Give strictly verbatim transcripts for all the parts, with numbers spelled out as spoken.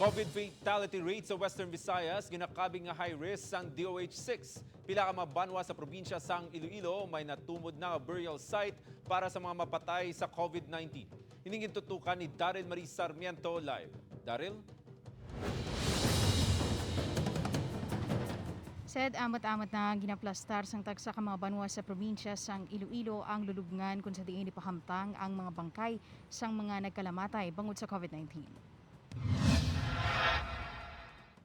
COVID fatality rate sa Western Visayas ginakabig nga high risk sang D O H six. Pila ka mga banwa sa probinsya sang Iloilo may natumod na burial site para sa mga mapatay sa COVID nineteen. Ini gintutukan ni Daryl Marie Sarmiento live. Daryl? Sed, amot-amot na ginaplastar sang tagsa ka mga banwa sa probinsya sang Iloilo ang lulubngan kung sa diin ipahamtang ang mga bangkay sang mga nagkalamatay bangod sa COVID nineteen.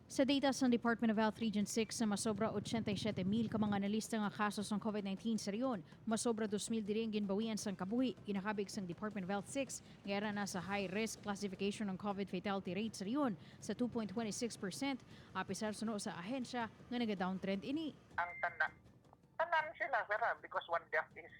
Sa data sang Department of Health Region six, sa masobra ochenta y siete mil ka mga nalista nga kaso sang COVID nineteen sa rehiyon, masobra dos mil diri ang ginbawian sang kabuhi. Ginakabig sang Department of Health six nga yara na sa high risk classification ang COVID fatality rate sa rehiyon sa two point twenty six percent, apisar suno sa ahensya nga naga-downtrend ini. Ang tanda, tanan sila, sir, ah, because one death is,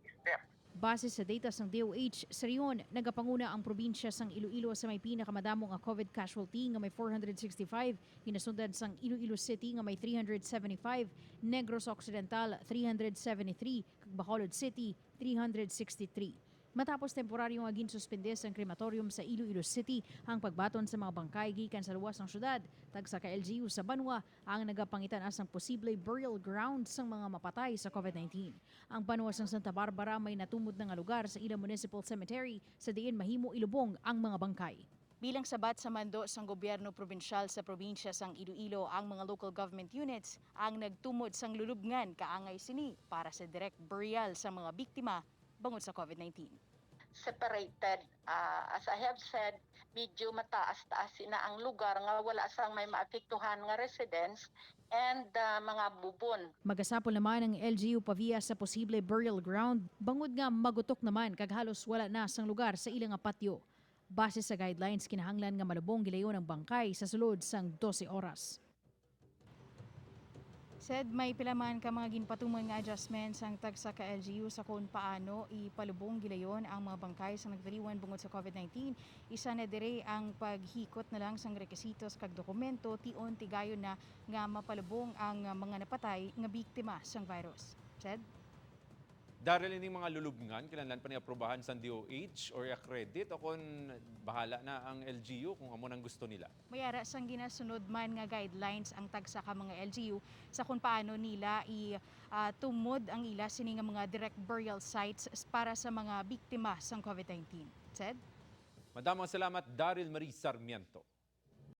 is death. Base sa data sang D O H, sa rehiyon nagapanguna ang probinsya sang Iloilo sa may pinakamadamo nga COVID casualty nga may four hundred sixty-five, ginasundan sang Iloilo City nga may three hundred seventy-five, Negros Occidental three hundred seventy-three, kag Bacolod City three hundred sixty-three. Matapos temporaryo nga ginsuspende sang crematorium sa Iloilo City ang pagbaton sa mga bangkay gikan sa luwas sang syudad, tagsa ka L G U sa banwa ang nagapangitan-a sang posible burial ground sang mga mapatay sa COVID nineteen. Ang banwa sang Santa Barbara may natumod na nga lugar sa ila municipal cemetery sa diin mahimo ilubong ang mga bangkay. Bilang sabat sa mando sang gobyerno probinsyal sa probinsya sang Iloilo, ang mga local government units ang nagtumod sang lulubngan kaangay sini para sa direct burial sa mga biktima bangod sa COVID nineteen. Separated, ah, as I have said, medyo mataas-taas na ang lugar nga wala sang may maapektuhan nga residents and, ah, mga bubon. Magasapol naman ang L G U Pavia sa posible burial ground bangod nga magutok naman kag halos wala na sang lugar sa ila nga patyo. Base sa guidelines, kinahanglan nga malubong gilayon ang bangkay sa sulod sang dose oras. Sed, may pila man ka mga ginpatuman nga adjustment sang tagsa ka L G U sa kon paano ipalubong gilayon ang mga bangkay sa nagtaliwan bungod sa COVID nineteen. Isa na diri ang paghikot na lang sang rekisitos kag dokumento, tion tigayon na nga mapalubong ang mga napatay nga biktima sang virus. Sed? Daryl, ining mga lulubngan, kinahanglan pa ni aprubahan sang D O H or i-accredit, o kon bahala na ang L G U kung amo nang gusto nila? May ara sang ginasunod man nga guidelines ang tagsa ka mga L G U sa kung paano nila i, ah, tumod ang ila sini nga mga direct burial sites s-, para sa mga biktima sang COVID nineteen. Sed? Madamo ang salamat, Daryl Marie Sarmiento.